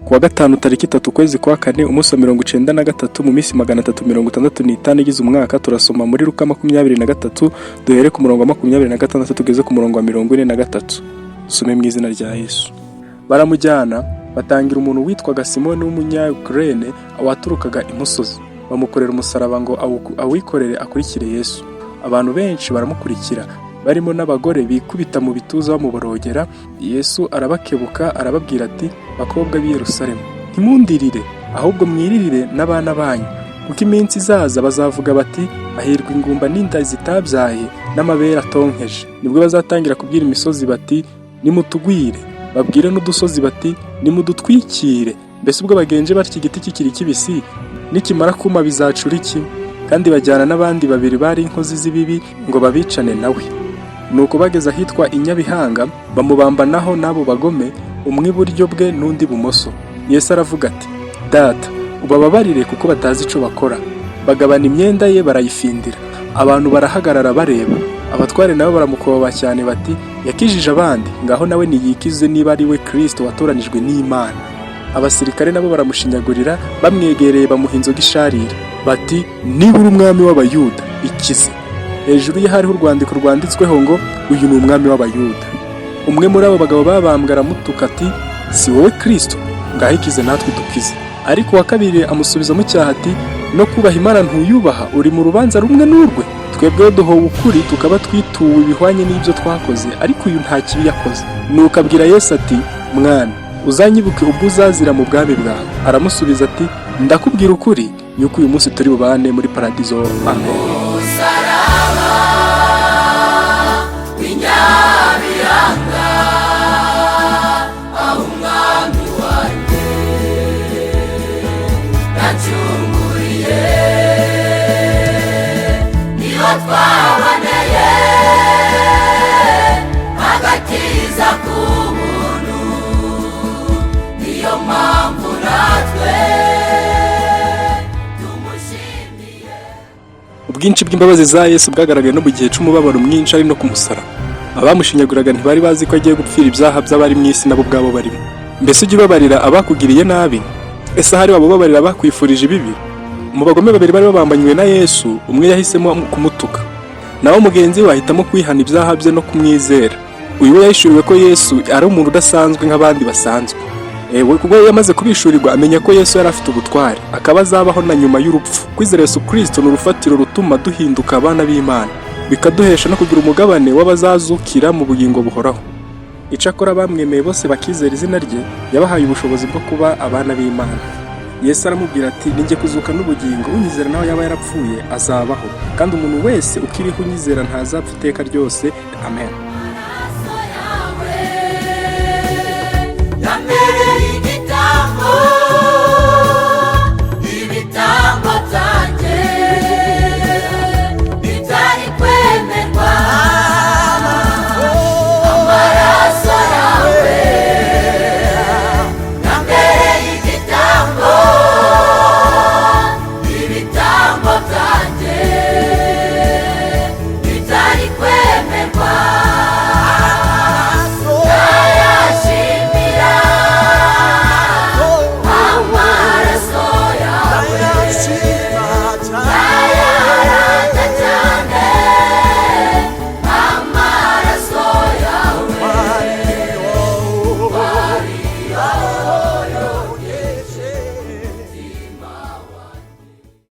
Ku wa gatanu tariki 3 ukwezi kwa kane, umunsi wa 93 mu minsi 365 igize umwaka, turasoma muri Luka 23, duhere ku murongo wa 26 tugeze ku murongo wa 43. Dusome mu izina rya Yesu. Baramujyana, batangira umuntu witwaga Simoni w'Umunyakirene waturukaga imusozi, bamukorera umusaraba ngo awikorere akurikire Yesu. Abantu benshi baramukurikira, barimo n'abagore bikubita mu bituza bamuborogera. Yesu arabakebuka, arababwira ati: "Bakobwa b'i Yerusalemu, ntimundirire, ahubwo mwiririre n'abana banyu, kuko iminsi izaza bazavuga bati: 'Hahirwa ingumba n'inda zitabyaye n'amabere atonkeje.' Nibwo bazatangira kubwira imisozi bati: 'Nimutugwire,' babwire n'udusozi bati: 'Nimudutwikire.' Mbese ubwo bagenje batya igiti kikiri kibisi, nikimara kuma bizacura iki?" Kandi bajyana n'abandi babiri bari inkozi z'ibibi ngo babicane nawe. Nuko bageze ahitwa i Nyabihanga, bamubambanaho n'abo bagome, umwe iburyo bwe n'undi ibumoso. Yesu aravuga ati: "Data, ubababarire kuko batazi ico bakora." Bagabana imyenda ye, barayifindira. Abantu barahagarara bareba. Abatware nabo baramukoba cyane bati: "Yakijije abandi, ngaho nawe niyikize niba ari we Kristo watoranijwe n'Imana." Abasirikare nabo baramushinyagurira, bamwegereye bamuha inzoga isharira bati: "Niba uri umwami w'Abayuda, ikize." Hejuru ye hariho urwandiko rwanditsweho ngo: "Uyu ni umwami w'Abayuda." Umwe muri abo bagabo babambwe aramutuka ati: "Si wowe Kristo? Ngaho ikize natwe dukize." Ariko uwa kabiri amusubiza mu cyaha ati: "No kubaha Imana ntuyubaha, uri mu rubanza rumwe n'urwe? Twebweho duhowe ukuri, tukaba twituwe ibihwanye n'ibyo twakoze, ariko uyu nta kibi yakoze." Nuko abwira Yesu ati: "Mwami, uzanyibuke ubwo uzazira mu bwami bwawe." Aramusubiza ati: "Ndakubwira ukuri yuko uyu munsi turi bubane muri paradizo." Amen. Umusaraba w'inyabihanga, aho Umwami wanjye yacunguriye, niho twaboneye agakiza k'ubuntu. Niyo mpamvu natwe tumushimiye. Ubwinshi bw'imbabazi za Yesu bwagaragaye no mu gihe cy'umubabaro mwinshi ari no ku musaraba. Abamushinyaguraga ntibari bazi ko agiye gupfira ibyaha by'abari mu isi nabo ubwabo barimo. Mbese ujya ubabarira abakugiriye nabi? Ese ahari waba ubabarira abakwifurije ibibi? Mu bagome babiri bari babambanywe na Yesu, umwe yahisemo kumutuka, naho mugenzi we ahitamo kwihana ibyaha bye no kumwizera. Uyu we yahishuriwe ko Yesu ari umuntu udasanzwe nk'abandi basanzwe. Ewe, kuko yamaze kubihishurirwa, amenya ko Yesu yari afite ubutware, akaba azabaho na nyuma y'urupfu. Kwizera Yesu Kristo ni urufatiro rutuma duhinduka abana b'Imana, bikaduhesha no kugira umugabane w'abazazukira mu bugingo buhoraho. Icyakora bamwemeye bose bakizera izina rye, yabahaye ubushobozi bwo kuba abana b'Imana. Yesu aramubwira ati: "Ninjye kuzuka n'ubugingo, unyizera nawe yaba yarapfuye azabaho, kandi umuntu wese ukiriho unyizera ntazapfa iteka ryose." Amen.